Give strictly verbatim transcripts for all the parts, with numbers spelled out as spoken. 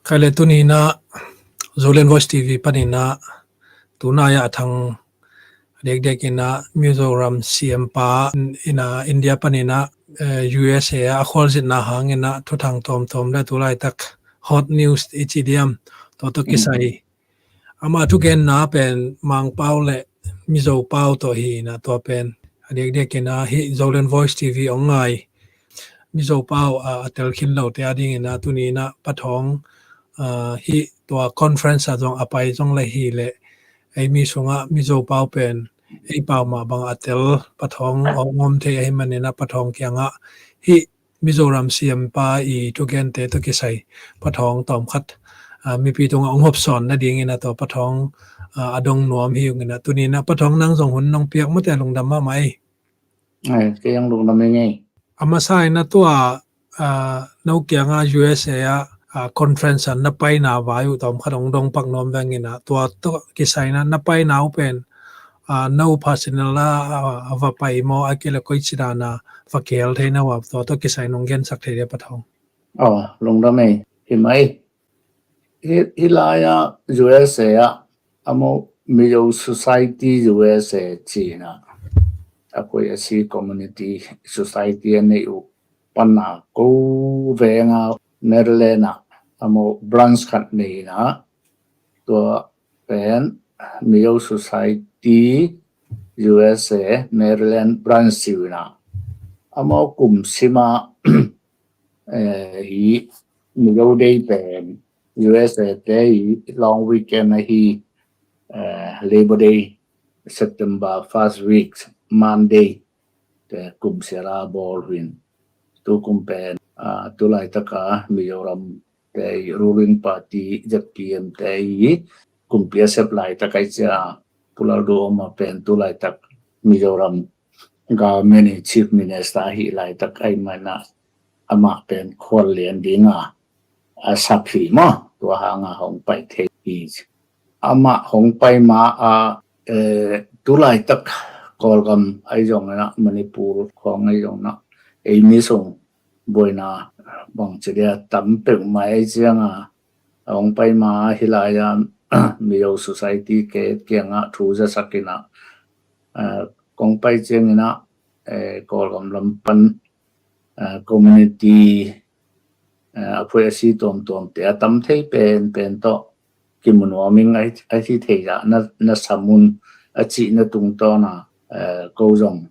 Khai le tuni inah Zoland Voice T V pan inah tunai ah a thang diakdiak inah Mizoram C M pa inah India pan inah eh, U S A ah a khualzinna hang inah thuthang tuamtuam le tulaitak hot news i ci diam, tua tawh kisai amah thugenna pen Mangpau le Mizopau tawh hi inah tua pen a diakdiak inah hih Zoland Voice T V ong ngai Mizopau a, a tel khin lote a ding inah tuni inah Pa Thawng ah, hih tua conference ah zong a pai zong le hi le ei mi sungah Mizopau pen ei pau mah bang a tel Pa Thawng ong om thei ahi man inah Pa Thawng kiangah hih Mizoram C M pa i thugente tawh kisai Pa Thawng tawmkhat ah, mipi tungah ong hopsawn nading inah tua Pa Thawng ah, a dong nuam hi ung inah tuni inah Pa Thawng nang zong hun nong piak mate lungdam mahmah ei. Ai, kei ang lungdam ei ngei. A masa inah tua ah, no kiangah U S A ah ah, conference ah na paina vai uh tawmkhat ong dong pak nuam veng inah tua tawh kisai inah na paina uh pen ah, no personal ah ah, va pai maw a kile koici dana va kihel thei na uh a tua tawh kisai nong gensak thei dia Pa Thawng. Aw, lungdam ei. Hi mai. Hi, hi lai-ah U S A ah a maw Mizo Society U S A ci inah a koi a si community society a neih uh pan a ko venga Maryland ah a maw branch khat nei inah tua pen Mizo Society U S A Maryland branch ci uh inah a maw kum sima eh, hi Mizo Day pen U S A te hi long weekend ahi eh, Labor Day September first week Monday te kum siala bawl huin tu kum pen ah, tu laitaka Mizoram te ruling party Z P M te hi kumpi a sep laitaka i cia Pu Lalduhoma pen tu laitak Mizoram government i chief minister hi laitak ai mana amah pen khual lian dinga a sap hi maw tua hanga hong pai thei hi. Amah hong pai ma a eh, tu laitak Kawlgam ai zong na Manipur khawng ai zong na ei mi sung buaina bang ci dia tam peuh mai ai cianga hong pai ma hi lai a Mizo Society ke kianga thu zasak ina eh, kong pai ciangina eh, Kawlgam lam pan eh, community eh, a phuai a si tuamtuam te a tam thei pen pen tawh kimu nuam ing a hi thei dah na, na sam un a cihna tungtawna eh, ko zong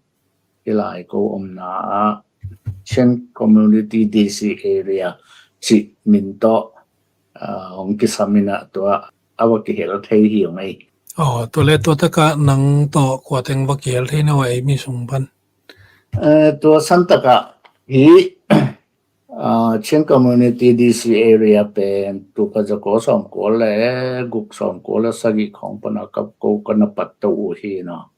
hi lai ko omna ah Chin Community D C Area cih min tawh ah, hong kisam ina tua a va kihel thei hi ong ei. Aw, tua le tua taka nang tawh kua teng va kihel thei na uh ei mi sung pan. Eh, tua san taka hi ah, Chin Community D C Area pen tu ka za ko sawm ko le guk sawm ko le sagih khawng pana ka ko ka na pat to uh hi na.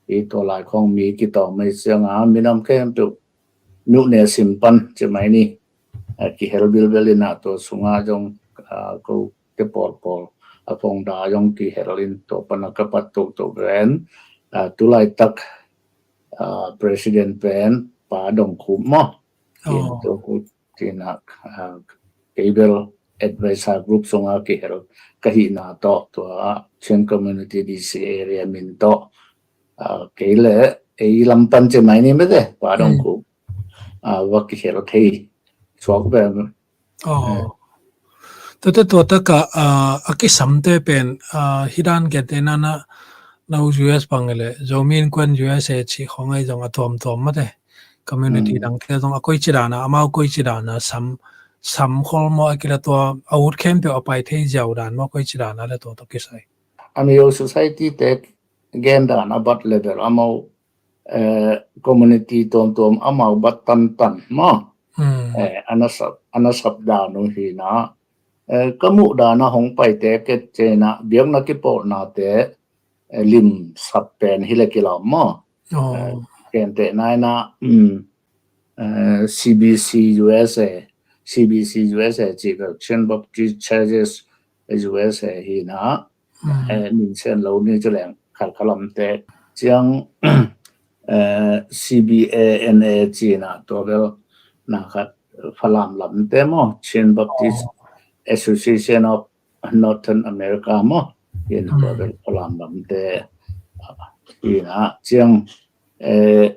Hi tua lai khawng mi kitawm ei cianga minam khempeuh nuh ne sim pan ci mai ni. Ah, kihel bilbel ina tua sunga zong ah, ko te pawlpawl a founder zong kihel in tua pana ka pat toto ven ah, tu laitak ah, president pen Pa Dong Khup maw. Aw. Tua ko tina ah, kei bel advisor group sunga kihel ka hihna tawh tua Chin Community D C Area min tawh ah, kei le ei lam pan ci mai ni mete Pa Dong Khup ah, va kihel thei suak pen. Aw. Tua te tua taka ah, a kisamte pen ah, hi dan kente nana na U S bang le Zomi Innkuan U S A cih khawng ei zong a tuamtuam mate community dangte zong a koici dana amau koici dana sam sam khol maw a kila tua a ut khempeuh a pai thei ziau dan maw koici dana le tua tawh kisai. A Mizo Society te gen dan a bat level amau eh, community tuamtuam amau bat tantan maw. Eh, a nasap a nasap dan uh hina eh, ka muh dana hong paite ket cena biakna kipawlnate eh, lim sap pen hi le kilam maw. Aw. Eh, kente naina um, eh, C B C U S A, C B C U S A cih ka Chin Baptist Churches U S A hina eh, min sen lo ni cu leng khalkhalamte ciang eh, C B A N A cina tua bel na khat Falam lamte maw Chin Baptist Association of Northern America maw, in tua bel Falam lamte, ah, in ah ciang, eh,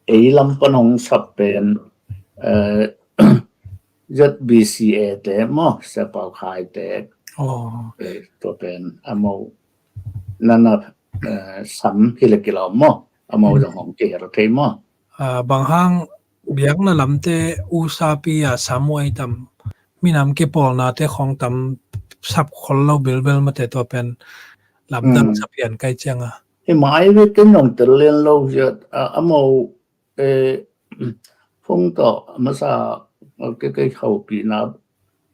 ei lam pan hong sap pen, eh, Z B C A te maw, Sia Pau Khai te, eh, tua pen a mo nana, eh, sam hi le kilawm maw, a mo zong hong kihel thei maw. Ah, bang hang biakna lamte usapi a sam uh ai tam, minam kipawlnate khong tam sap khol lo bilbel mate tua pen lamdang sap hian kai cianga. Hi mai ve ken nong tel lian lo zia, ah, a mo, eh, phung tawh masa, eh, ke, ke hopihna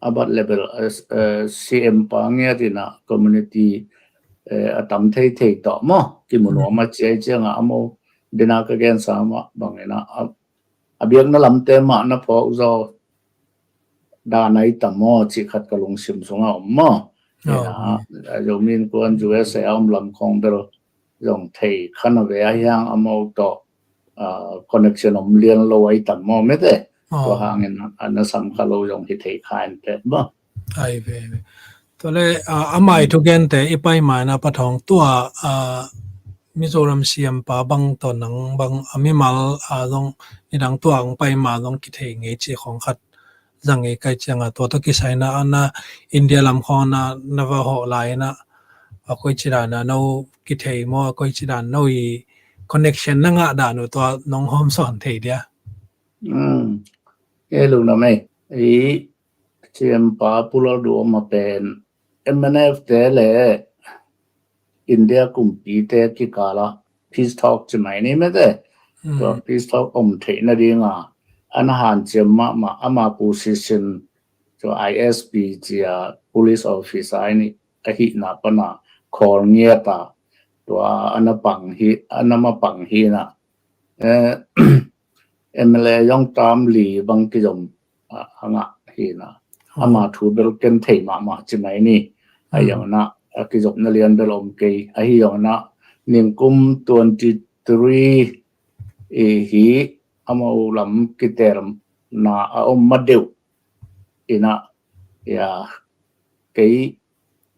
a bat level, eh, eh, C M pa ngiat ina community, eh, a tam thei thei tawh maw, kimu nuam a ciai cianga a mo dena ka gensa mah bangina a, a biakna lamte mah na phawk zaw dan ai tam maw, cih khat ka lungsim sungah om maw. Ina, a Zomi Innkuan U S A a om lam khong bel zong thei khan a ve a hiang a mo tawh, ah, connection om lian lo ai tam maw mete. Tua hangin a na sam kha lo zong hi thei kha in pet maw. Ai ve, ai ve. Tua le, ah, amai thugente i pai maina patawng tua, ah, Mizoram C M pa bang tawh nang bang a mimal, ah, zong nidang tua ang pai ma zong kithei ngei ci khong khat zang ngei kai cianga tua tawh kisaina a na India lam khong na, na va hawh lai na a koi ci dan a no kithei maw, a koi ci dan no i connection na ngah dan uh tua nong hawm sawn thei dia. Mm. E lungna mei. I C M pa pulal du om a pen M N F te le India kumpite kikala peace talk ci mai ni mete. Tua peace talk om theihna dinga ana hanciam mahmah ama position, tua I S P cia police officer ai ni ahihna pana khawl ngiata tua ana pang hi, ana mapang hina, eh, M L A zong tam li bang kizom, ah, a ngah hina. Ama thu bel ken thei mahmah ci mai ni. Ahi zongina a kizopna lian bel om kei. Ahi zongina ningkum twenty three i hi a mo lam kitelna a om ma deuh ina, ya, kei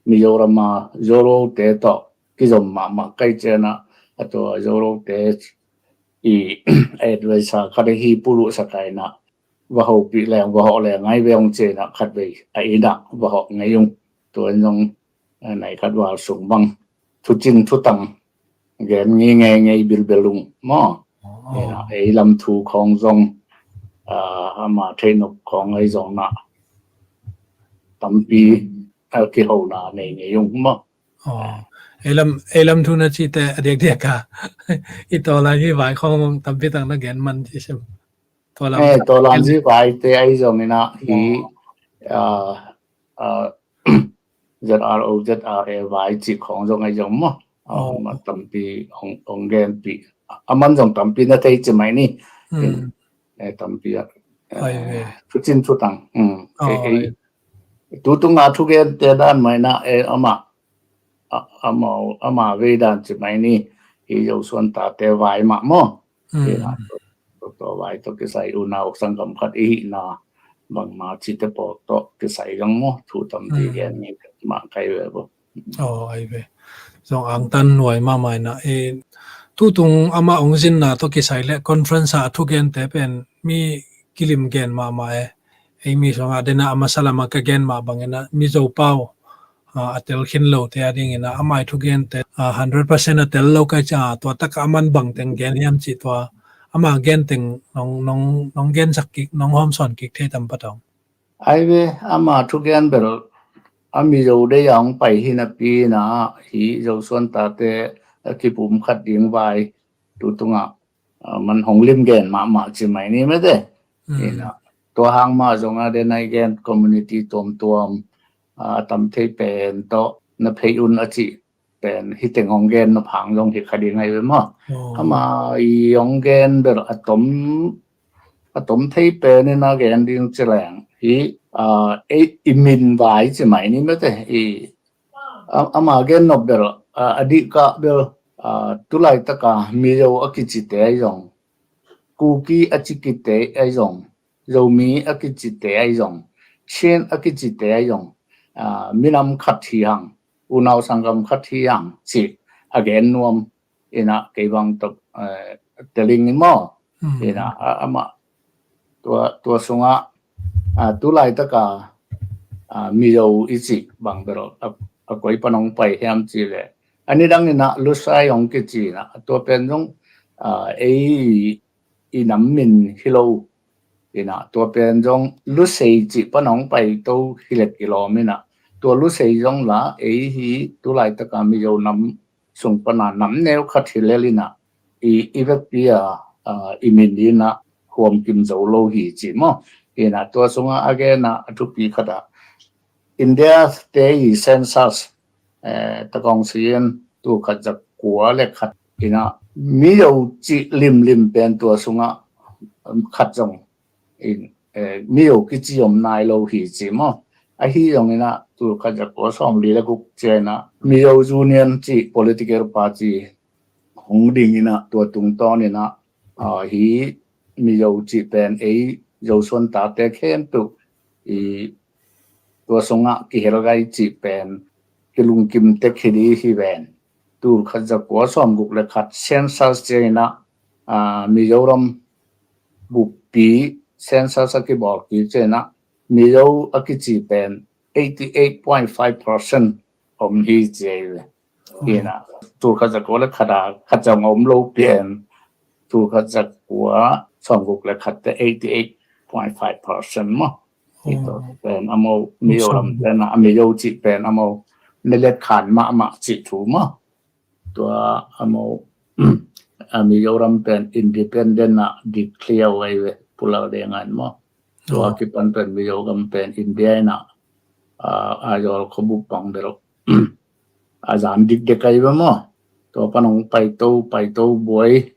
Mizoram a Zorote tawh kizom mahmah kai ciana a tua Zorote i advisor khat hi pulu sakaina va hopih leng va hawh leng ngai ve ong ciana khat vei a ina va hawh ngai ung. Tua in zong, eh, nai khat val sung bang thucin thutang gen ngei ngei ngei bilbel ung maw. Ina ei lam thu khong zong, ah, ama theinop khong ei zong na tampi, ah, kihona nei ngei ung maw. Ei lam, ei lam thu na cite a diakdiak a i tawlan hi vai khong tampi tak na gen man ci sim. Tawlan, eh, tawlan hi vai te ei zong ina hi, ah, ah, Z R O, Z R A vai ci khong zong ai zong maw. Ah, ma tampi hong, hong genpi. A man zong tampi na thei ci mai ni. Eh, tampi a, eh, thucin thutang. Tu tunga thugente dan mai na, eh, ama, a, ama, ama vei dan ci mai ni. Hi Zosuan tate vai mah maw. Hi na, tua vai tawh kisai unau sanggam khat i hihna bangma cite pawl tawh kisai zong maw thu tampi gen ni mah kai ve bo. Aw, ai ve. Zong angtan nuai mahmah ina, eh, tutung ama ong zinna tawh kisai le conference a thugente pen mi kilim gen mahmah e. Ei mi sungah dena a masa lama ka gen mah bangina Mizo pau, ah, a tel khin lote a dingina amai thugente, ah, hundred percent a tel lo kai cia tua taka aman bang teng gen hiam cih tua ama gen teng nong, nong, nong gensak kik, nong hawmsawn kik thei tam patawng. Ai ve, ama thugen bel a Mizo dei a hong pai hi napi ina hi Zosuan tate a kipum khat ding vai tu tungah, ah, man hong lim gen mahmah ci mai ni mete. Ina tua hang mah zong a den ai gen community tuamtuam, ah, tam thei pen tawh na phei un a cih pen hi teng hong gen na phang zong hi kha ding ai ve maw. Ama i hong gen bel a tom, a tom thei pen ina gen ding ci leng hi, ah, ei i min vai ci mai ni mete i, a, ama gen nop bel, ah, a dih kah bel, ah, tulai taka Mizo a kicite ai zong, Kuki a cikite ai zong, Zomi a kicite ai zong, Chin a kicite a zong, ah, minam khat hi hang, unau sanggam khat hi hang ci a gen nuam ina kei bang tawh, eh, teling in maw. Ina a, amah tua, tua sungah, ah, tu laitaka, ah, Mizo i cih bang bel a, a koi pan hong pai hiam cih leh a nidang ina Lusai hong kici ina tua pen zong, ah, ei i nam min hi lo. Ina tua pen zong Lusei cih pan hong pai to hi lek i lawm ina tua Lusei zong la ei hi tu laitaka Mizo nam sung pana nam neu khat hi lel ina i, i vekpi a, ah, i min ina huam kim zo lo hi ci maw. Ina tua sunga a gena a thupi khat a India te i census, eh, takong sien tu khat za kua le khat ina Mizo cih limlim pen tua sunga, um, khat zong in, eh, Mizo kici om nai lo hi ci maw. Ahi zong ina tu khat za kua sawm li le guk ciang ina Mizo Union cih political party hong ding ina tua tungtawn ina, ah, hi Mizo cih pen ei Zosuan tate khempeuh i tua sungah kihel gai cih pen kilungkim tek hi di hi ven. Tu khat za kua sawm guk le khat census ciang ina, ah, Mizoram buppi census a kibawl kik ciang ina Mizo a kici pen eighty eight point five percent om hi ci ei ve. Ina tu khat za kua le khat a khat zong om lo pian tu khat za kua sawm guk le khat te eighty eight point five percent maw. Hi tua pen amau Mizoram pen a Mizo cih pen amau ne let khan mahmah cih thu maw. Tua amau a Mizoram pen independent a declare uh ei ve Pu Lal Deng in maw. Tua kipan pen Mizoram pen India ina, ah, a zawl khuabup bang bel a zan dikdek ei ve maw. Tua pan hong paito paito buai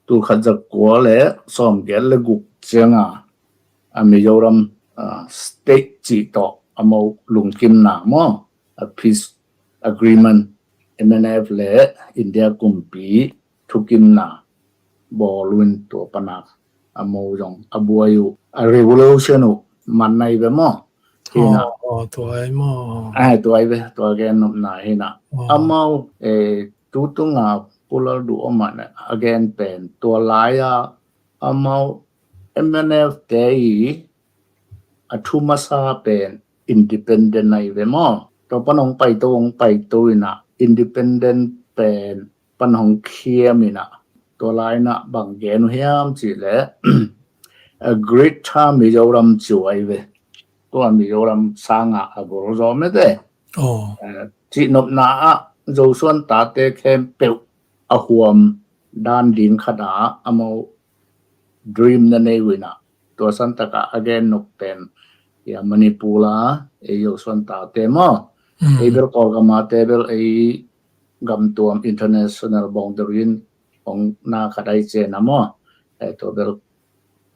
tu khat za kua le sawm giat le guk cianga a Mizoram, ah, state cih tawh amau lungkimna maw, a peace agreement M N F le India kumpi thukimna bawl uh in tua pana amau zong a buai uh a revolution uh man nai ve maw. Hina. Tua ai maw. Ai tua ai ve tua gen nopna hina. Amau, eh, tutunga Pu Lal Duh om a gen pen tua lai a amau M N F te i a thu masa pen independent ai ve maw. Tua pan hong paito hong paito ina independent pen pan hong khiam ina tua lai ina bang gen uh hiam cih leh a Greater Mizoram ci uh ai ve. Tua Mizoram sanga a gol zaw mete. Eh, cihnopna ah Zosuan tate khempeuh a huam dan ding khat ah amau dream na nei uh ina tua santak ah a gen nop pen ia Manipur a ei Zosuan tate maw. Ei bel Kawlgam a te bel ei gamtuam international boundary in hong na khat ai ciang a maw. Ei tua bel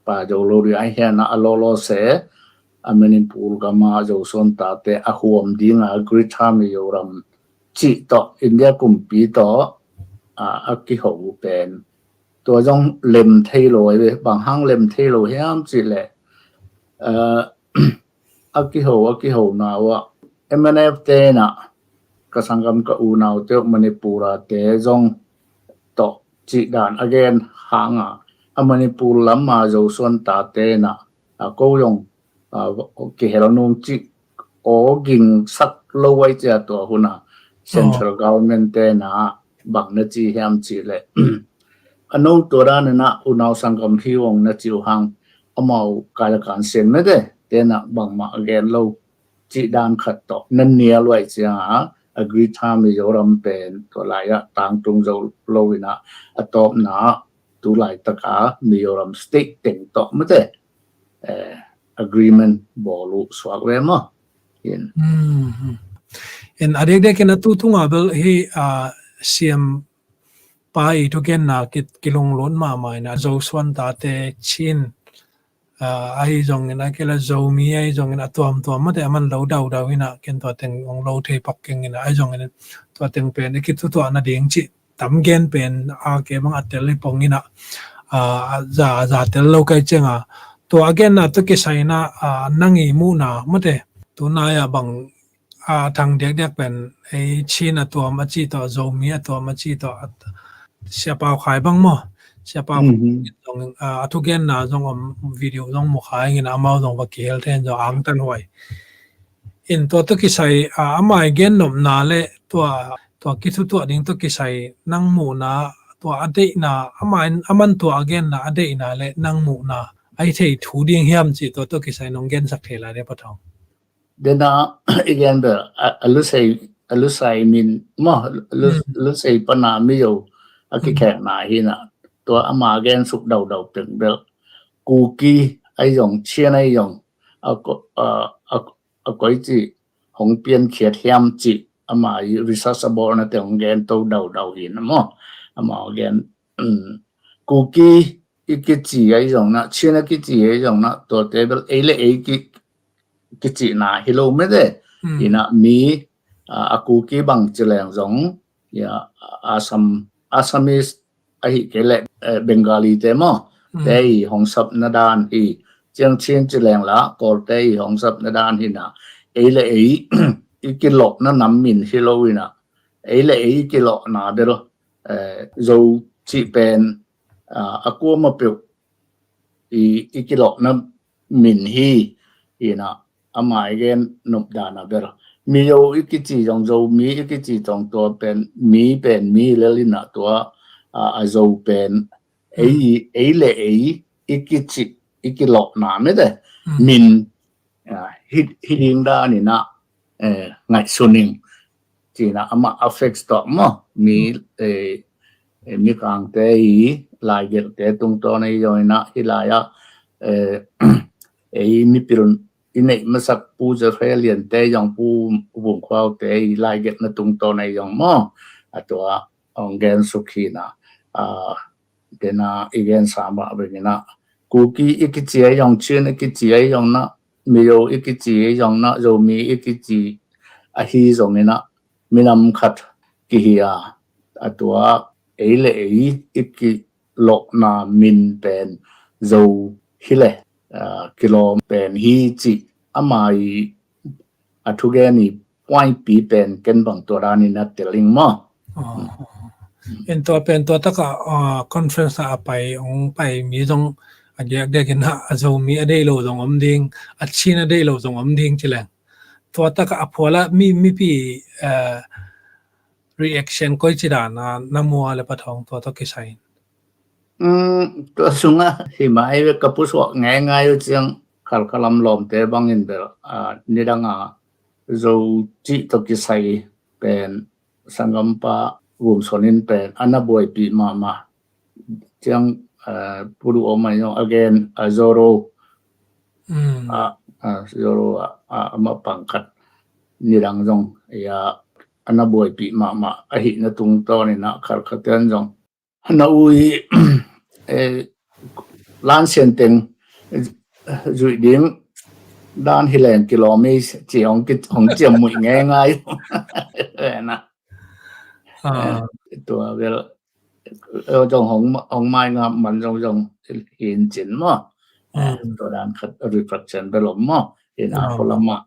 pa zo lo ri ai hian a lolo se a Manipur gam a Zosuan tate a huam ding a Greater Mizoram cih tawh India kumpi tawh a, a kiho uh pen tua zong lem thei lo ai ve. Bang hang lem thei lo hiam cih leh, eh, a kiho a kiho na uh ah M N F te na ka sanggam ka unau te uh Manipur a te zong tawh cih dan a gen hang a a Manipur lam a Zosuan tate na a ko zong, ah, kihel nung cih aw ging sak lo ai cia tua hun a central government te na bang na ci hiam cih leh a no tua dan na unau sanggam hi ong na ci uh hang amau kalakan sen mete te na bangmah a gen lo cih dan khat tawh na nial uh ai cia a Greater Mizoram pen tua lai ah tangtung zo lo ina a tawpna tu laitak a Mizoram state teng tawh mete, eh, agreement bawl uh suak ve maw. In a dekdek in a tu tunga bel hi, ah, siam pa i thugenna kilunglut mahmah ina Zosuan tate Chin, ah, ahi zongin a kila Zomi ahi zongin a tuamtuam mate a man lo daudau ina ken tua teng ong lo thei pak keng ina ahi zongin tua teng pen i kithutuahna ding cih tam gen pen a ke bang a tel i pong ina, ah, za, za tel lo kai cianga tua a genna tawh kisai in ah, a, nang i muhna mate, tunai ah bang, a, thang diakdiak pen ei Chin a tuam a cih tawh, Zomi a tuam a cih tawh, a, Sia Pau Khai bang maw? Sia Pau Khai zong, a, a thugenna zong om, video zong mu kha ing in, amau zong va kihel thei in zong angtan huai. In tua tawh kisai, a, amah i gennopna le tua, tua kithutuah ding tawh kisai nang muhna, tua a deihna, amah in, aman tua a genna a deihna le nang muhna a hi thei thu ding hiam cih tua tawh kisai nong gensak thei lai dia Pa Thawng. Dena i gen bel a, a lusei, a lusei min maw, a lu-, lusei pana miyo a kikhekna hi na, tua ama gensuk daudau peng bel Kuki ahi zong, Chin ahi zong, a ko-, a, a, a koici hong piankhiat hiam cih ama i research a bawlnate hong gen to daudau hi na maw. Ama gen, um, Kuki i kici ahi zong na, Chin a kici ahi zong na, tuate bel ei le ei ki, kicihna hi lo mete. Hi na mi, a, a Kuki bang ci leng zong, ya, Assam, Assamese ahi kei le, eh, Bengali te maw, te i hong sapna dan hi. Ciang Chin ci leng la, Kawlte i hong sapna dan hi na. Ei le ei i kilawhna nam min hi lo hi na. Ei le ei i kilawhna bel, eh, Zo cih pen, a, a kuama peuh i, i kilawhna min hi, hi na, ama i gen nopdana bel. Miyo i kici zong, Zomi i kici zong, tua pen, mi pen, mi lel hi na, tua, a, a Zo pen, ei, ei le ei i kici, i kilawhna mete. Min, a, hi, hi ding dan hi na, eh, ngaihsun ing. Ci na ama affects tawh maw. Mi, eh, eh, Mikangte i laigelhte tungtawn ahi zong hi na, hi lai ah, eh, ei mipil i neih masak Pu Za Hre Liante zong, Pu Vung Khuaute i laigelhna tungtawn ahi zong maw. A tua hong gensuk hi na. A, dena i gensa mah beng hi na. Kuki i kici ahi zong, Chin i kici ahi zong na, Mizo i kici ahi zong na, Zomi i kici ahi zong hi na, minam khat kihi a, a tua ei le ei i kilawhna min pen Zo hi le, a, kilawm pen hi cih ama i a thugen i puaipi pen ken bang tua danin a tel ing maw. En tua pen tua takah, ah, conference ah a pai, hong pai mi zong a diakdiakin a, a Zomi a deih lo zong om ding, a Chin a deih lo zong om ding ci leng. Tua takah a phualah mi, mipi, eh, reaction koi ci dan a na mu a le Pa Thawng tua tawh kisai in. Um, tua sungah hi mah ei ve ka pusuak ngeingai uh ciang Khalkha lam lawmte bangin bel, ah, nidang a Zo cih tawh kisai pen sanggampa Vum Son in pen a na buaipih mahmah. Ciang, ah, Pu Du Aw Mai zong again, ah, Zoro. Ah, ah, Zoro, ah, ah, amah pang khat nidang zong, ya, a na buaipih mahmah ahihna tungtawnin a Khalkha ten zong na ui, eh, lansian teng, eh, zuih ding dan hi leng kilawm ei ci hong ki, hong ciammuih ngeingai. Na. Ah. Eh, tua bel, eh, zong hong, hong mai ngap man zong zong hin cin maw. Eh, tua dan khat reflection bel om maw. Ina, ah, phualamah,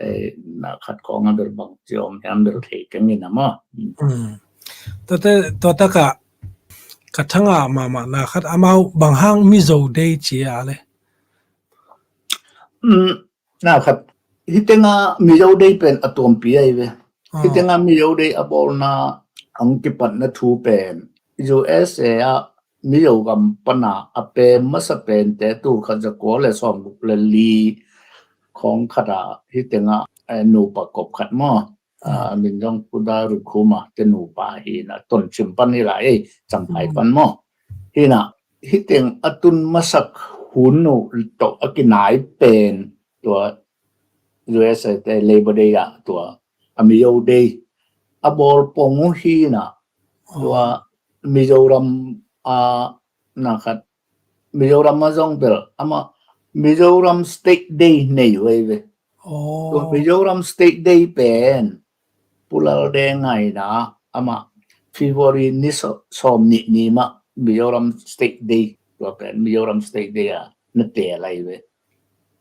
eh, na khat khawng a bel bang ci om hiam bel thei keng ina maw. Tuate, tua takah ka thangah mahmah na khat amau bang hang Mizo Day ci a le. Um, na khat, hitenga Mizo Day pen a tuampi ahi ve. Ah. Hitenga Mizo Day a bawlna hong kipatna thu pen U S A ah Mizo gam pana a pem masa pente tul khat za kua le sawmguk le li khawng khat a hitenga, eh, nupa kop khat maw. Ah, min zong Pu Da Run Khuma te nupa hi na, Tonchim pan hi lai, eh, Champhai pan maw. Hi na, hiteng a tun masak hun uh tawh a kinai pen tua U S A te Labor Day ah tua a Mizo Day a bawl pong uh hi na, tua Mizoram a na khat Mizoram a zong bel amah Mizoram State Day nei uh ei ve. Tua Mizoram State Day pen Pu Lal Deng ngaina amah February ni sawm nih ni mah Mizoram State Day, tua pen Mizoram State Day a na te lai ve.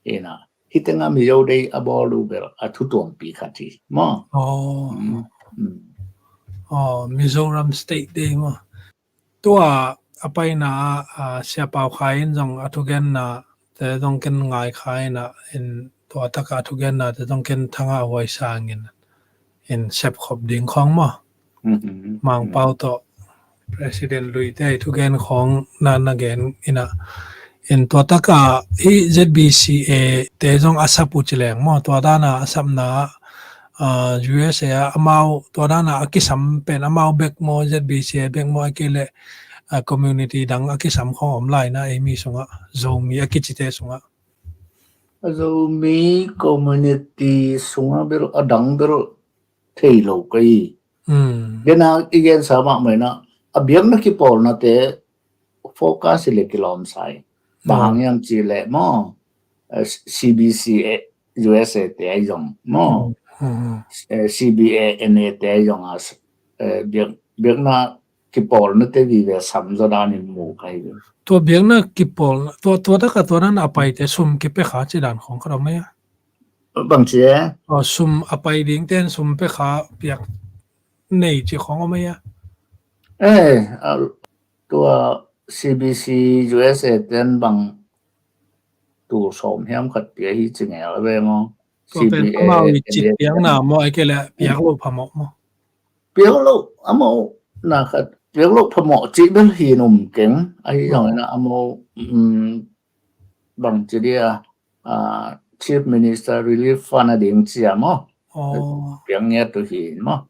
Ina, hitenga Mizo Day a bawl uh bel a thu tuampi khat hi maw. Oh, Mm, mm. Oh, Mizoram State Day maw. Tua a paina ah, ah, Sia Pau Khai in zong a thugenna te zong ken ngai khai na in tua taka a thugenna te zong ken thanga huai sangin in sepkhop ding khong maw. Mhm. Mangpau tawh President Lui te thugen khong na na gen ina in tua taka hi Z B C A te zong a sap uh ci leng maw, tua dana a sapna ah, U S A ah amau tua dana a kisam pen amau bek maw, Z B C A bek maw, a kei leh ah, community dang a kisam khong om lai na ei mi sungah, Zomi a kicite sungah. A Zomi community sungah bel a dang bel thei lo ka hi. Mm. Dena i gensa mahmah ina a biakna kipawlna te focus i le kilawm sai. Bang hang hiam ci le maw, eh, C B C A U S A te ai zong maw, Mm. eh, C B A N A te ai zong a, eh, biak, biakna kipawlna te vive sam zaw danin mu ka hi. Tua biakna kipawlna, tua, tua taka tua nan a paite sum kipia kha ci dan khong khat om ei a. Bang ci e? Oh, sum a pai ding ten sum pia kha piak nei ci khong om ei a. Eh, a, tua C B C U S A ten bang tul sawm hiam khat pia hi ci ngel ve maw. Tua pen amau i cit piakna maw, a kei leh piak lo phamawh maw. Piak lo amau na khat piak lo phamawh ci bel hi num keng. Ahi zong ina amau, mm, bang ci dia, ah, Chief Minister Relief Fund a ding cia maw. Oh. Piang ngiat tu hi maw.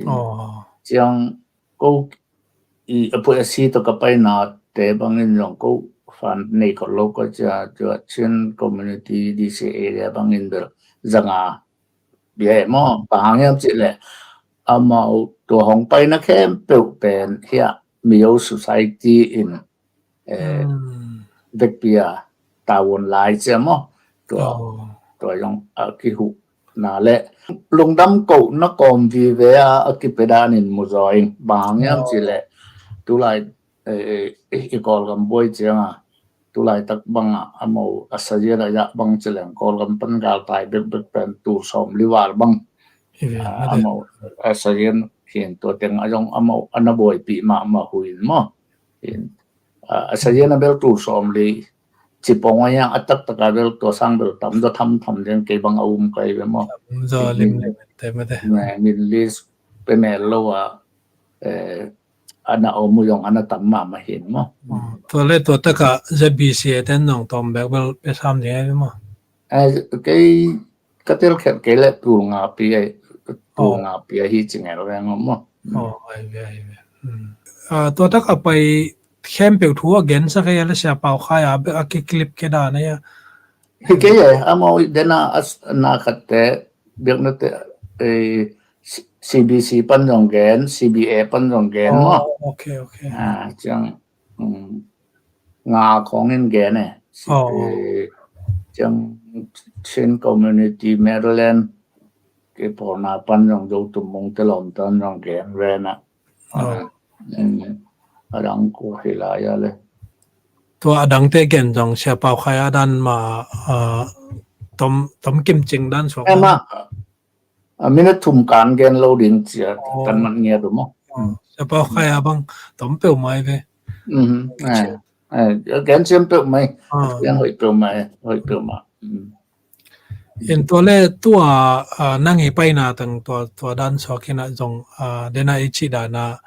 Oh. Ciang ko i a pui a si to ka paina te bangin zong ko fund nei ko lo ko cia, tua Chin Community D C A area bangin bel zanga bia e maw. Bang hang hiam ci le amau tua hong paina khempeuh pen hia Mizo Society in, eh, Mm. vekpi a tawon lai cia maw. Tua, Oh. tua zong a kihuhna le lungdam kohna kawm vive a, a kipia danin mu zaw ing. Bang hang hiam ci le tulai, eh, eh, i Kawlgam buai cianga tulaitak banga amau a sazian a zah bang ci leng Kawlgam pan galtai bekbek pen tul sawm li val bang. Hi ve, Ah, mate. Amau a sazian hin tua teng a zong amau a na buaipih mahmah huin maw. Hin, ah, a sazian a bel tul sawm li cipong a hiang a taktak a bel tua sang bel tam zaw thamtham ding kei bang a um kai ve maw. Zaw lim lim te mate. Min list pe mel lo a, eh, a na om uh zong a na tam mahmah hin maw. Oh, tua le tua taka Z B C A ten zong tawm bek bel pe sam ding ai maw. Eh, kei ka tel khet kei le tul nga pi ai, tul nga pi ai hi ci ngel veng maw. Oh, ai ve, ai ve. Hmm. Ah, tua taka pai khempeuh thu a gensak ei a le Sia Pau Khai a bek a kiklip ke dan ei a. Hi kei e, amau dena as na khat te biakna te, eh, C-, C B C pan zong gen, C B A pan zong gen maw. Oh, okay, okay. Ah, ciang, mm, nga khong in gen e. Oh. Eh, ciang Chin Community Maryland kipawlna pan zong Zo Tum Mung te lawm tan zong gen ven a. Oh. Mm, a dang ko hi lai a le. Tua a dang te gen zong Sia Pau Khai a dan ma, ah, tom, tom kim cing dan suak. Ema, a minute thum kan gen lo ding cia, Oh. Kan mat ngiat uh maw. Oh, Sia Pau Khai a bang tom peuh mai ve. Mhm. Eh, eh, gen siam peuh mai. Ah. Gen hoih peuh mai, hoih peuh mai. Mm. In tua le tua, ah, nang i paina tang tua, tua dan suak hi na zong, ah, dena i ci dana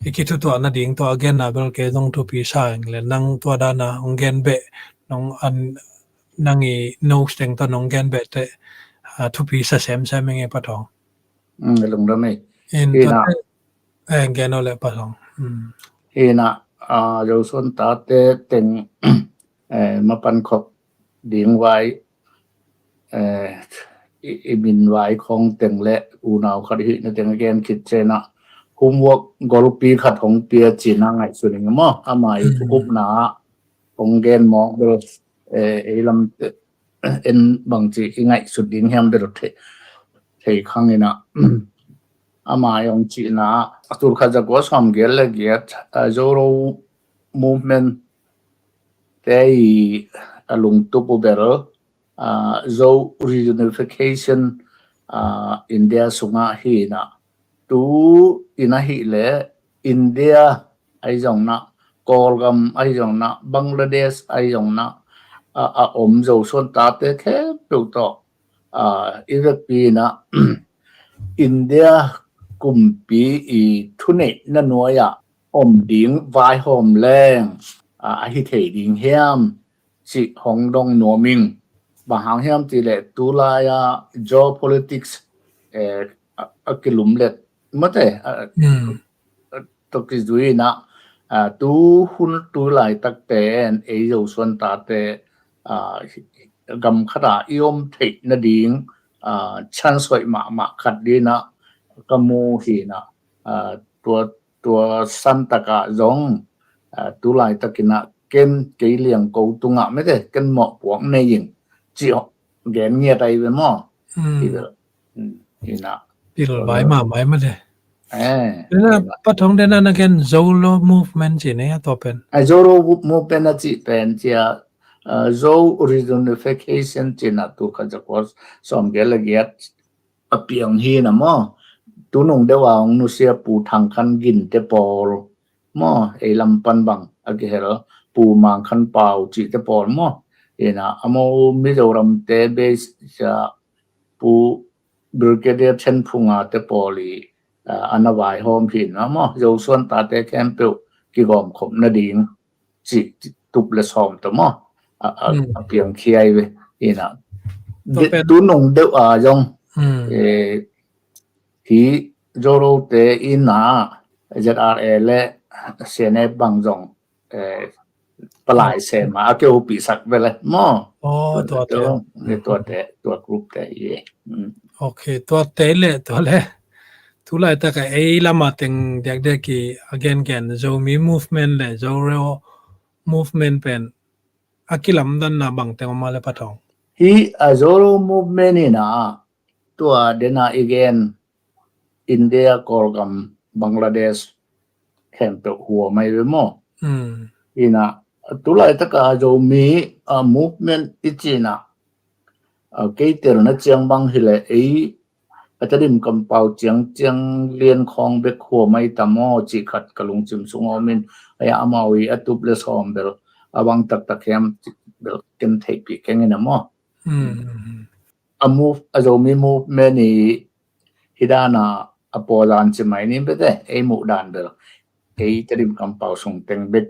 i kithutuahna ding tua a genna bel kei zong thupi sa ing le nang tua dana hong gen beh nong an nang i nose teng tua nong gen beh te, ah, thupi sa semsem ing e Pa Thawng. Mm, lungdam ei. In Hi tua na. Te, eh, gen o le Pa Thawng. Mm. Hi na, ah, Zo Suan tate teng, eh, mapan khop ding vai, eh, i, i min vai khong teng le unau khat hihna teng a gen khit ciang a homework golpi khat hong pia cina ngaihsun ing maw. Ama i, mm, thukupna hong gen mawk bel, eh, ei lam te, en bangci i ngaihsut ding hiam bel thei, thei khang ina. Ama i hong cina a tul khat za kua sawm giat le giat, ah, Zoro movement te i a lungtup uh bel, ah, Zo reunification, ah, India sungah hi inah, tu in ahih leh India ahi zongin ah, Kawlgam ahi zongin ah, Bangladesh ahi zongin ah, a, a om Zosuan tate khempeuh tawh, ah, i vekpi inah India kumpi i thuneihna nuai-ah om ding vaihawm leng, ah, ahi thei ding hiam cih hong dong nuam ing. Bang hang hiam cih leh tulai-a geopolitics, eh, a, a kilumlet mate, a, Hmm. tawh kizui inah, ah, tu hun tu laitakte in ei Zosuan tate, ah, gam khatah i om theih nading, ah, chance hoih mahmah khat ding inah ka mu hi inah, ah, tua, tua santakah zong, ah, tu laitakin ah ken kei liang ko tungah mete ken mawhpuak nei ing cih gen ngiat ahi ve maw. Hmm. Hi ve. Hmm. Hi inah. Pil vai mahmah mete. Eh, Dena hi inah. Pathong dena na gen Zoro movement ci ne a tua pen. A Zoro movement a cih pen cia, ah, Zo reunification ci inah tu khat za kua sawmgiat le giat a piang hi inah maw. Tunung deuh a hong nusia Pu Thang Khan Gin te pawl maw, ei lam pan bang a kihel Pu Mang Khan Pau cihte pawl maw. Inah amau Mizoramte base cia Pu Brigadier Then Phung a te pawl i, ah, ana vaihawm hi inah maw, Zosuan tate khempeuh kigawmkhop nading cih tup le sawm tawh maw, a, a, Hmm. a piangkhia hi ve. Inah. Tua pen tunung deuh a zong, Hmm. eh, hi Zorote inah Z R A le C N F bang zong, eh, palai sem a, a kihopisak ve le maw. Oh, tua, tua te. Tua, tua te, tua group te hi. Hmm. Ok, tua te le, tua le. Tu laitak a ei lam a teng diakdiak i a gengen Zomi movement le Zoro movement pen a kilamdanna bang teng om a le Pathong. Hi a Zoro movement inah tua dena i gen India, Kawlgam, Bangladesh khempeuh huam ahi ve maw. Hmm. Inah tu laitak a Zomi, ah, movement i cih inah, ah, kei telna ciang bang hi leh ei a Tedim kampau ciangciang lian khawng bek huam ahi ta maw cih khat ka lungsim sung a om in, a, amau i a tup le sawm bel a bang taktak hiam cih bel ken theihpih keng inah maw. Hmm. A move, a Zomi movement i hi dan a a pawzan ci mai ni bete, ei muh dan bel ei Tedim kampau sung teng bek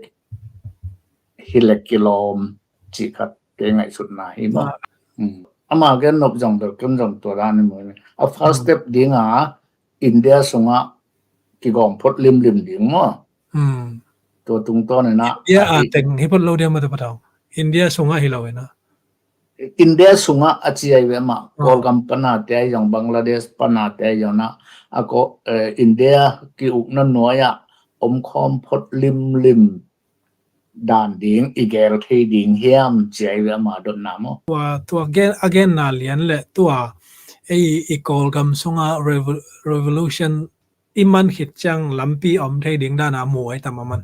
hi le kilawm cih khat kei ngaihsutna hi maw. Ah. Hmm. Ama gen nop zong bel ken zong tua dan i mu. A first Hmm. step ding a India sungah kigawm phot limlim ding maw. Hmm. Tua tungtawn inah India a teng hi phot lo dia mate Pathong. India sungah hi lo inah. India sungah a ci ahi ve mah. Ah. Kawlgam pana te ahi zong, Bangladesh pana te ahi zong inah, a ko, eh, India ki-ukna nuai-ah omkhawm phot limlim dan ding i gel thei ding hiam ci ahi ve ama dotna maw. Tua, tua gen, a genna lian le tua ei i Kawlgam sungah revo-, revolution i man khit ciang lampi om thei ding dan a mu ahi tam a man.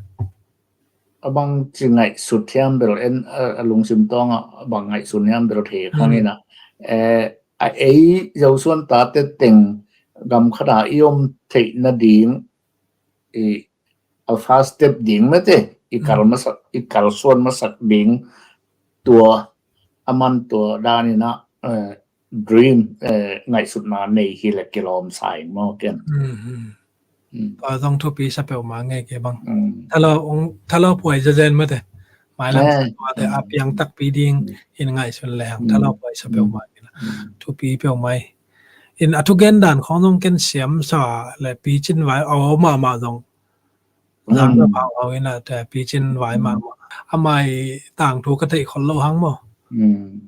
A bang ci ngaihsut hiam bel en, a, a lungsim tawng a bang ngaihsun hiam bel thei khang Hmm. inah. Eh, a ei Zosuan tate teng gam khatah i om theih nading i a first step ding mete i kal Hmm. masak, i kalsuan masak ding tua a man tua dan inah, eh, dream, eh, ngaihsutna nei hi le kilawm sa ing maw ken. Hmm, hmm. Hmm. Tua zong thupi sa peuhmah ngei kei bang. Hmm. Thalawp, ong, thalawp huai zazen mate. Mailam Eh. sa tuate a Hmm. piang takpi ding Hmm. in ngaihsun le hang Hmm. thalawp huai sa peuhmah Hmm. kei la. Hmm. Thupi peuhmah hi. In a thugen dan khawng zong ken siam sa le picin vai a om mahmah zong. Zang Hmm. na pau au inah te picin vai Hmm. mahmah. Amah i tangthu ka theih khol lo hang maw. Hmm.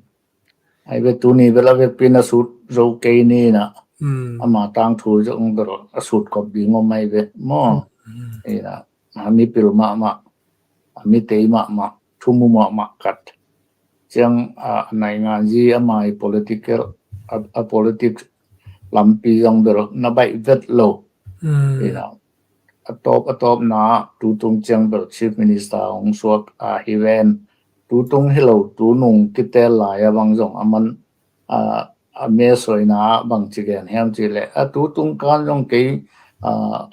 Ahi ve tuni bel a vekpi in a sut zo kei ni inah. Hmm. Ama tangthu zong bel a sut kop ding om ahi ve maw. Hmm. Inah, a mipil mahmah, a mitei mahmah, thumu mahmah khat. Ciang, a, a nainganzi ama i political, a, a politics lampi zong bel na baih vet lo. Hmm. Inah, a tawp, a tawpna tu tung ciang bel Chief Minister hong suak a hi ven. tutung hi lo, tunung kitel lai a bang zong a man, a, a me soina bang ci gen hiam ci leh, a tutung kan zong kei, a,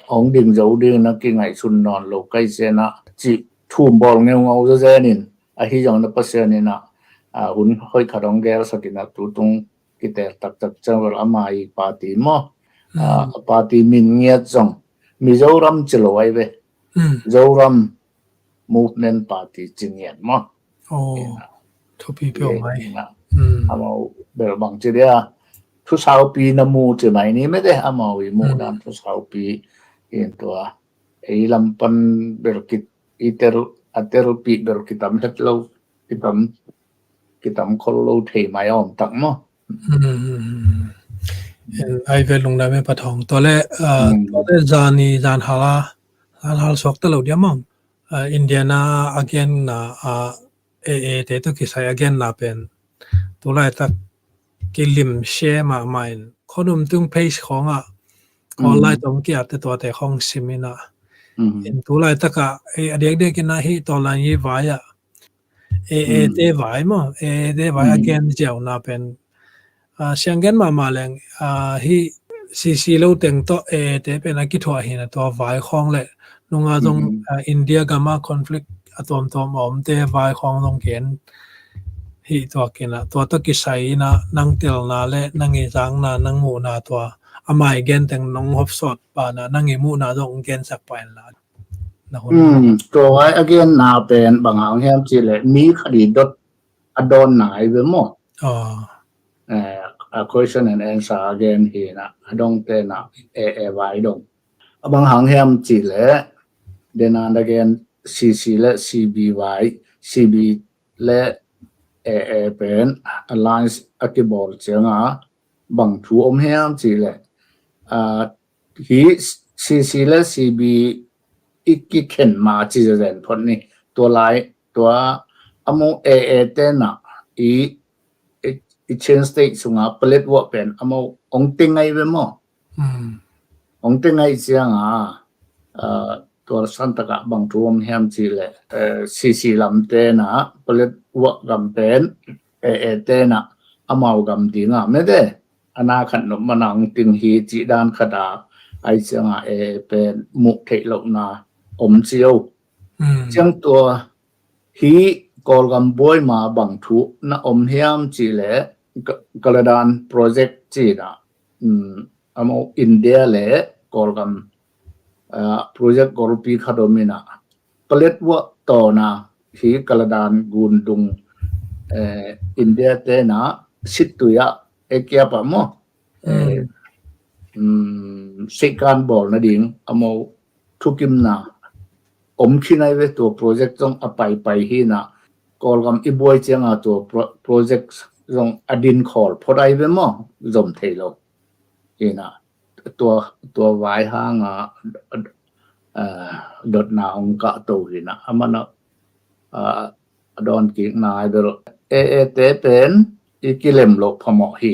hong ding zo ding na kingaihsun nawn lo kai sena ci thum bawl ngeungau zazen in, ahi zong na Pasian in a, a, hun hoih khat hong gelsak in a tutung kitel taktak ciang vel ama i party maw. A, a party min ngiat zong Mizoram ci lo ai ve. Zoram Movement Party ci ngiat maw. Thupi peuh mai. Amau bel bang ci dia thusaupi na mu ci mai ni mete, amau i mu dan thusaupi in tua ei lam pan bel kit i tel a telpi bel kitam het lo, kitam kitam khol lo thei mai om tak maw. Ai ve lungdam e Pa Thawng. Tua le, tua le zani zan hala, zan hal suak ta lo dia maw. Indiana a genna a AA te tawh kisai a genna pen tulaitak kilim share mahmah in khonum tung page khawngah online tawh kiatte tuate khawng sim inah. In tulaitakah a diakdiak inah hih tawlan i vai ah AA te vai maw, AA te vai a gen ziauna pen siang gen mahmah leng hih CC lo teng tawh AA te pen a kithuah hina tua vai khawng le nunga zong India gama conflict a tuamtuam a omte vai khawng zong gen hih tua kinah tua tawh kisai inah nang telna le nang i zangna nang muhna tua amai gen teng nong hopsawt pana nang i muhna zong gensak pa inla. Tua vai a genna pen bang hang hiam ci le mi khat i dot a dawnna ai ve maw. A question and answer a gen hina a dong tena AA vai dong a bang hang hiam ci le dena na gen CC le CB vai, CB le AA pen alliance a kibawl cianga bang thu om hiam ci le hi CC le CB i kikhen ma ci zazen phot ni. Tua lai tua a mu AA tena i i Chin State sunga palet wah pen a mu ong te ngai ve maw. Ong te ngai cianga tua santaka bang thu om hiam ci le CC lam tena palet wah gam pen AA tena amau gam dinga mete ana khat nop mana ong ting hi ci dan khata ai cianga AA pen muh theih lohna om cio. Ciang tua hi Kawlgam buai ma bang thu na om hiam ci le Kaladan project cina a mu India le Kawlgam project golpi khat om ina palet wah tawna hi Kaladan gundung India tena sittui ah ekiapa maw. Sikan bawl nading a mu thukimna om khin ai ve tua project zong a paipai hina Kawlgam i buai cianga tua project zong a din khawl phot ai ve maw zom thei lo. Hina tua tua vai hanga dotna ong kah to hina a mana a dawn kikna ai bel AA te pen i kilem loh phamawh hi.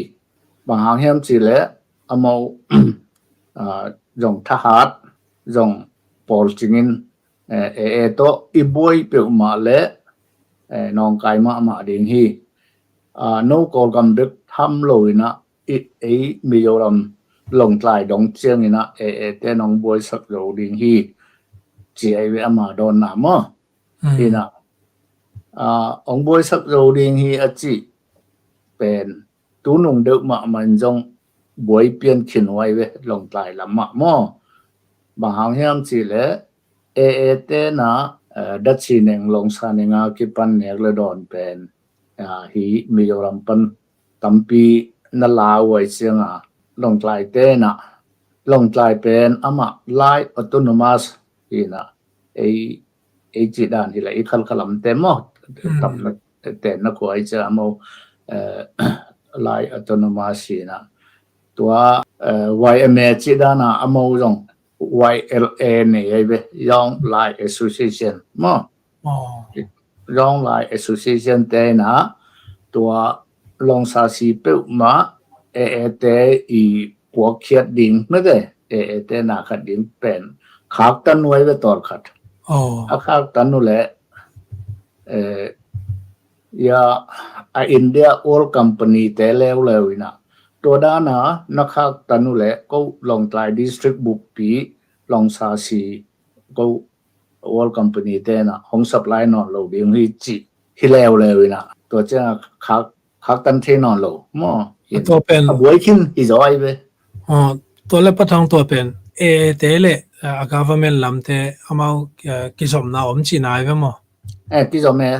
Bang hang hiam ci le a mu zong thahat zong pawl cingin AA tawh i buai peuhmah le nawngkai mahmah ding hi. No Kawlgam bek tham lo ina ei Mizoram Lawngtlai dong ciang ina AA te nong buaisak zo ding hi ci ai ve ama dawnna maw. Ina ong buaisak zo ding hi a ci pen tunung deuh mahmah in zong buai pian khin huai ve Lawngtlai lamah maw. Bang hang hiam ci le AA tena datsi neng lawngsa nenga kipan nek le dawn pen hi Mizoram pan tampi na la huai cianga Lawngtlai tena Lawngtlai pen amah Lai Autonomous hina ei ei ci dan hi la i khalkhalam te maw. Tapna tenna khua i ci a mu Lai Autonomous hina tua YMA ci dana a mu zong YLA nei ai ve Young Lai Association maw. Young Lai Association tena tua lawngsa si peuhmah AA te i puakkhiat ding mete AA tena khat ding pen khaktan huai ve tawl khat. A khaktan uh le Ya, a India oil company te leuleu inah, tua dana na khaktan uh leh ko Lawngtlai district bukpi, Lawngsasi, ko oil company te na hong supply nawn lo ding hi cih hi leuleu inah, tua ciang khak khaktan thei nawn lo maw? A tua pen a buai khin hi zaw ai ve. Tua le pathang tua pen A A te le a government lamte amau kizopna om cihna ai ve maw? Eh, kizom e.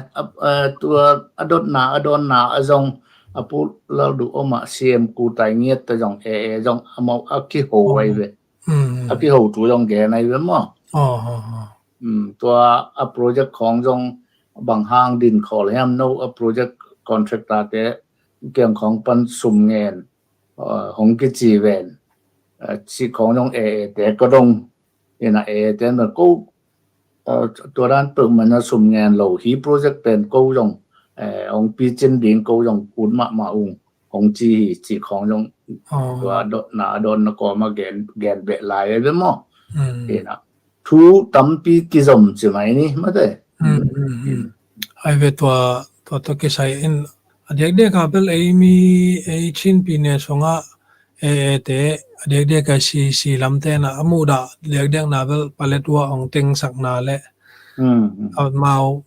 Tua a dotna a dawnna a zong a Pu Lalduh om ah C M Kutai Ngiat ta zong A A zong amau a kiho ai ve. A kiho tu zong gen ai ve maw? Tua a project khawng zong bang hang din khawl hiam, no a project contractor te kiang khawng pan sum ngen hong kici ven cih khawng zong A A te ka dong inah, A A te na ko tua dan peuhmah na sum ngen lo, hi project pen ko zong hong picin ding, ko zong ut mahmah ung hong ci hi cih khawng zong tua dotna a dawnna kawm a gen beh lai ai ve maw? Inah thu tampi kizom ci mai ni mate. Ai ve, tua tua tua kisai in a diakdiak a bel ei mi, ei Chin pi ne sungah A A te a diakdiak a C C lamte na a muhdah diakdiakna bel palet uh a hong tengsakna le amau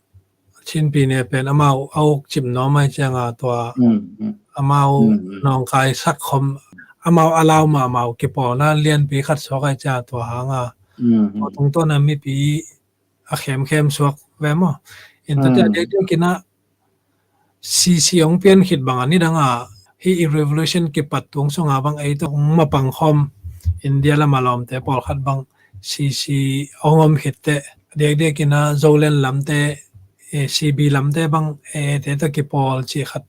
Chin pi ne pen amau a uk cip nuam ai cianga tua amau nawngkai sak khom, amau a lau mahmau kipawlna lianpi khat suak ai cianga tua hanga tua tungtawn a mipi a khemkhem suak ve maw? In tua tia diakdiak inah C C hong pian khit bang a nidanga hi i revolution kipat tung sunga bang ei tawh hong mapang khawm India lama lawmte pawlkhat bang C C hong om khit teh diakdiak inah Zoland lamte, C B lamte bang A A te tawh kipawl cih khat,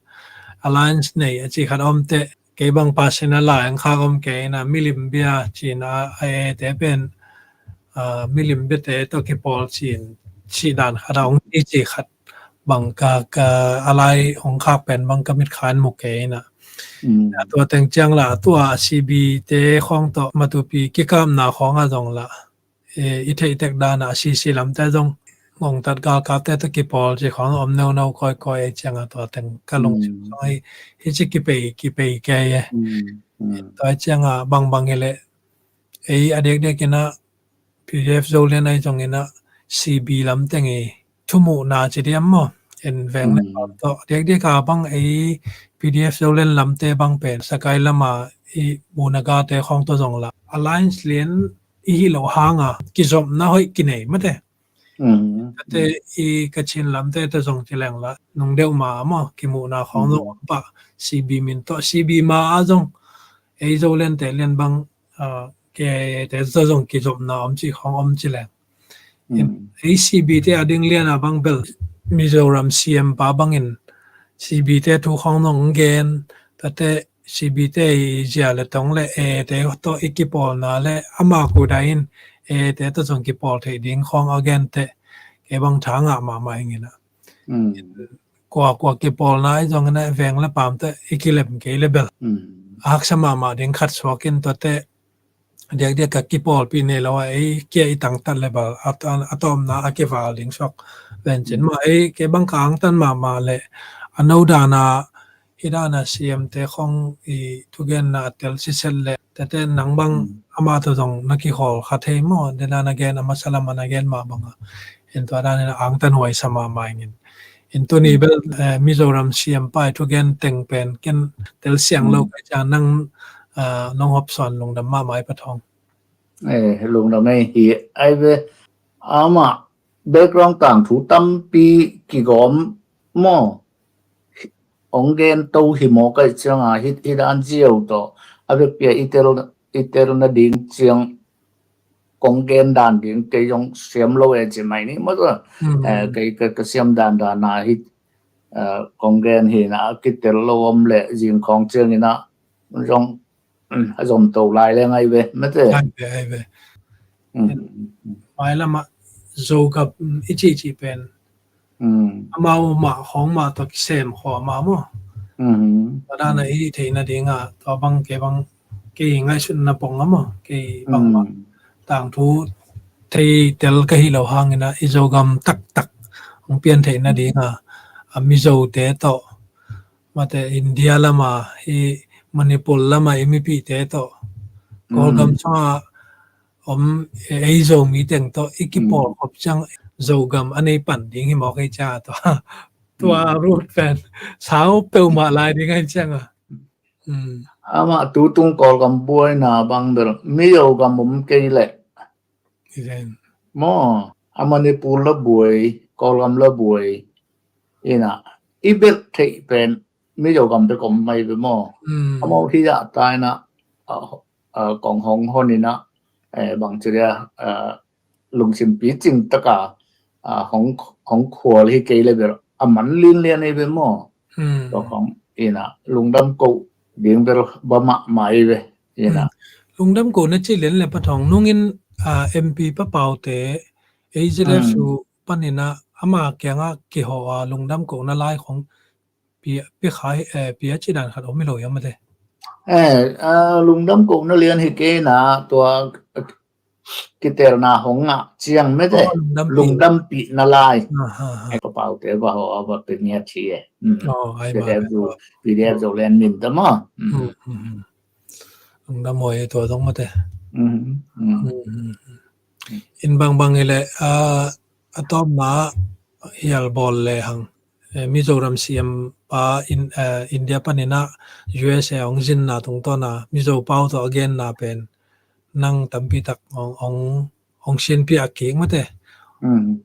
alliance nei a cih khat om teh kei bang pasina lai ang khak om kei inah milim bia cina A A te pen milim biate tawh kipawl cin cih dan khat a hong ci cih khat bang ka, ka a lai hong khak pen bang ka mitkha in mu kei inah. Tua teng ciang la tua C B te khawng tawh matupi kikapna khawng a zong la i theihtek dana C C lamte zong ngongtat galkapte tawh kipawl cih khawng om neuno kawikawi ei cianga tua teng ka lungsim zong hi ci kipei kipei kei e. Tua cianga bangbang hileh ei a diakdiak inah P D F Zoland ai zong inah C B lam teng i thumuhna ci diam maw? En veng le pau tawh diakdiak a bang ei P D F Zoland lamte bang pen Sagaing lama i Bunaga te khawng tawh zong la alliance lian i hi lo hanga kizopna hoih kinei mate. Tate i Kachin lamte tawh zong ci leng la nung deuh ma maw kimuhna khawng zong om pah C B min tawh C B ma a zong ei Zoland te lian bang K I A te tawh zong kizopna om cih khawng om ci leng. Ei C B te a ding liana bang bel Mizoram C M pa bangin C B te thu khawng zong gen, tate C B te i zia le tong le A A te tawh i kipawlna le ama kudai in A A te tawh zong kipawl theih ding khawng a gen teh kei bang tha ngah mahmah ing inah. Kua kua kipawlna i zong inah veng le pam teh i kilem kei le bel a haksa mahmah ding khat suak in tua teh diakdiak a kipawlpih nei lo a ei kia i tangtat le bel a tawpna a kival ding suak vencin mah ei kei bang ka angtan mahmah le a no dana hi dana C M te khawng i thugenna a tel siset le tete nang bang ama tawh zong na kikhawl kha thei maw? Dena na gen a masa lama na gen mah banga in tua danin a angtan huai sa mahmah ingin. In tuni bel Mizoram C M pa i thugen teng pen ken tel siang lo kai ciang nang nong hopsawn lungdam mahmah i pathawng. Lungdam ei hi ai ve. Ama background tangthu tampi kigawm maw? Ong gen to hi maw kai cianga hit hit an ziau tawh a vekpia i tel i tel nading ciang kong gen dan ding kei zong siam lo e ci mai ni maw? Kei ka siam dan dan a hit kong gen hi na kitel lo om le zing khawng ciang ina zong a zom to lai le ngai ve mate. Ai ve, ai ve. Mai lama Zogam i cih cih pen amau mah khawng mah tawh kisem khawh mah maw? Tua dana i theihna dinga tua bang kei bang kei ngaihsutna pong a maw? Kei bang mah tangthu thei tel ka hi lo hangina i Zogam taktak hong pian theihna dinga Mizote tawh, mate India lama i Manipur lama i mipite tawh, Kawlgam sunga om ei Zomi teng tawh i kipawlkhop ciang Zogam a nei pan ding hi mawk ei ciang a tua, tua route pen sau peuhmah lai ding ahi ciang a. Amah tutung Kawlgam buaina bang bel Mizogam om kei leh maw, a Manipur la buai, Kawlgam la buai ina i belh theih pen Mizogam bek om mai ve maw. Amau hi zah ta ina kong hong hon ina bang ci dia lungsim picing taka hong khual hi kei le bel a man linlian ei ve maw. Tua khong ina lungdam koh ding bel ba mahmah ei ve ina. Lungdam koh na ci lian le Pa Thawng nungin M P Pa Paute A Z F U panin a ama kiangah kiho a lungdam kohna lai khong pia, pia khai, eh, pia ci dan khat om hi lo hiam mate? Eh, ah, lungdam kohna lian hi kei na tua kitelna hong ngah ciang mate. Oh, lungdam pi. Lungdam pi na lai. Ah, ha, ha. Eh, Pa Paute va ho a va pe ngiat hi e. Mm. Oh, ai ma, PDF ai zo, ma. PDF Zoland min ta ma. Mm. Mm, mm, mm. Lungdam hoi tua zong mate. Mm, mm. Mm, mm, mm. In bangbang hi le, ah, a tawpna hial bawl le hang. Eh, Mizoram C M pa in, eh, India panin a U S A hong zinna tungtawn a Mizo pau tawh a genna pen nang tampi tak hong, hong, hong sinpiak kik mate. Mm.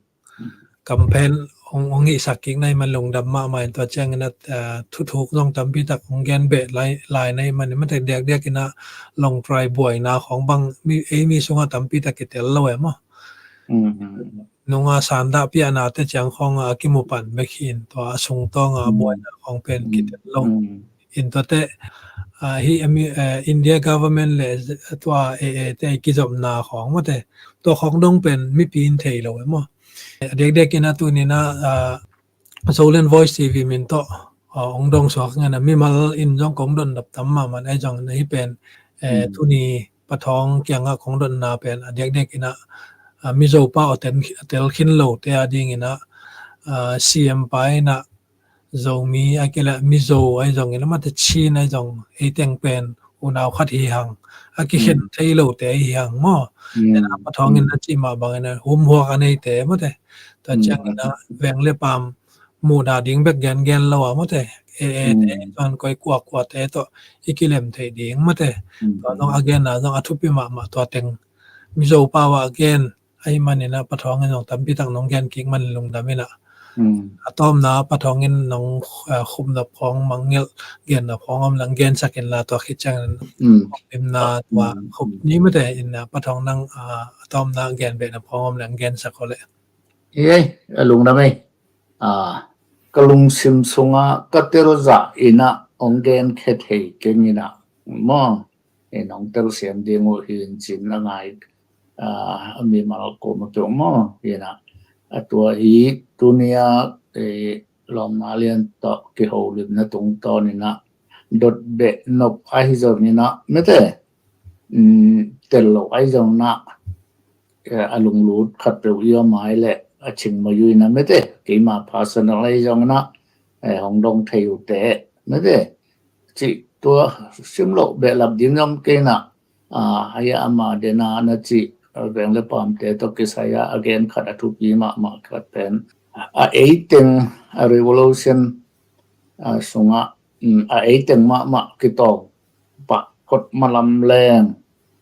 Campaign hong, hong hihsak kik na hi man lungdam mahmah in tua ciangin a, eh, thuthuk zong tampi tak hong gen beh lai, lai na hi man, mate diakdiak in a long try buaina khong bang mi, ei mi sungah tampi tak kitel lo e maw. Mm. Nunga sandahpiahnate ciang khawngah a kimu pan bek hi in tua a sungtawngah a buaina khawng pen kitel lo. In tuate, ah, hi, ah, India government le tua A A te kizopna khawng mate tua khawng dong pen mipi in thei lo e maw. A diakdiak in a tunin a, ah, Zoland Voice T V min tawh, ah, hong dong suak ngan a mimal in zong kong dong dap tam mahmah ahi zongin a hi pen, eh, tuni Pa Thawng kiangah kong dotna pen a diakdiak in a, ah, Mizo pa a tel, a tel khin lote a dingin a, ah, C M pa in a Zomi a kila Mizo ahi zongin a mate Chin ahi zong ei teng pen unau khat hi hang a kikhen thei lote ahi hang maw. Ena Pa Thawng in a cih mah bangin a humhuak a neite mate. Tua ciangin a veng le pam muhna ding bek gengen lo a mate. A A te tuan koi kuakuate tawh i kilem theih ding mate. Tua zong a genna zong a thupi mahmah tua teng Mizo pau a gen ahi manin a Pa Thawng in zong tampi tak nong gen kik man lungdam in a. A tawpna Pa Thawng in nong, ah, khupnop khawng mangngilh gennop khawng om lang gensak in la tua khit ciangin khuplimna tua khup ni mate in a Pa Thawng nang, ah, a tawpna gen behnop khawng om lang gensak ko le. Ei, a lungdam ei. Ah, ka lungsim sunga ka telzah in a hong gen khe thei keng in a maw. Ei nong telsiam ding uh hi in cin a ngai, ah, a mimal kawm a peuh maw. Hi in a, a tua hi tunia, eh, lawmna lian tawh kiholimna tungtawn in a dot beh nop ahi zongin a mate. Mm, tel lo ahi zongin a, eh, a lunglut khat peuh i om ai le a cing mai uh in a mate. Keima personal ahi zongin a, eh, hong dong thei uh te mate. Cih tua sim loh behlap ding zong kei na, ah, haya ama dena na cih, ah, veng le pamte tawh kisai a a gen khat a thupi mahmah khat pen. A eiteng a revolution, ah, sungah, mm, a eiteng mahmah kitawng pah kot malam leng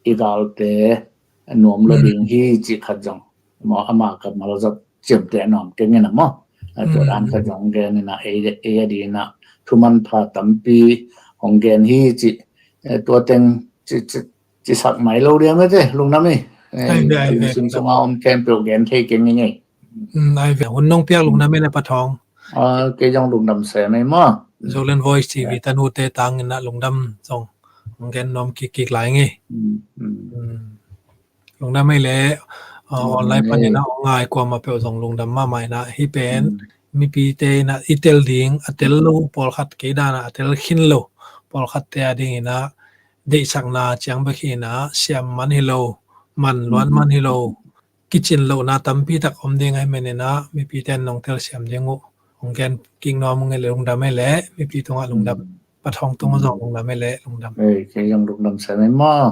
i galte nuam lo ding hi cih khat zong. Maw ama ka malzat ciamteh nuam keng in a maw. A tua dan khat zong gen in a ei, ei a ding in a thuman pha tampi hong gen hi cih, eh, tua teng ci, ci, ci sak mai lo dia mate lungdam ei. Eh, ai ve, ai ve, lungsim sunga om khempeuh gen thei keng ing ei. Mm, ai ve, hun nong piak lungdam ei le Pa Thawng. Ah, kei zong lungdam sem ei maw. Zoland Voice T V tanute tangin a lungdam zong hong gen nuam kik kik lai ing ei. Mm, mm. Mm. Lungdam ei le, ah, online panin a hong ngai kuamah peuh zong lungdam mahmah in a hih pen mipite in a i tel ding, a tel lo pawlkhat kei dan a, a tel khin lo pawlkhatte a dingin a deihsakna ciang bek hi in a siam man hi lo, man luan man hi lo, kicin lohna tampi tak om ding ahi manin a mipite in nong telsiam ding uh Hong gen kik nuam ung e le lungdam e le, mipi tungah lungdam. Pathawn tungah zong lungdam e le lungdam. Ei, kei zong lungdam sem e maw.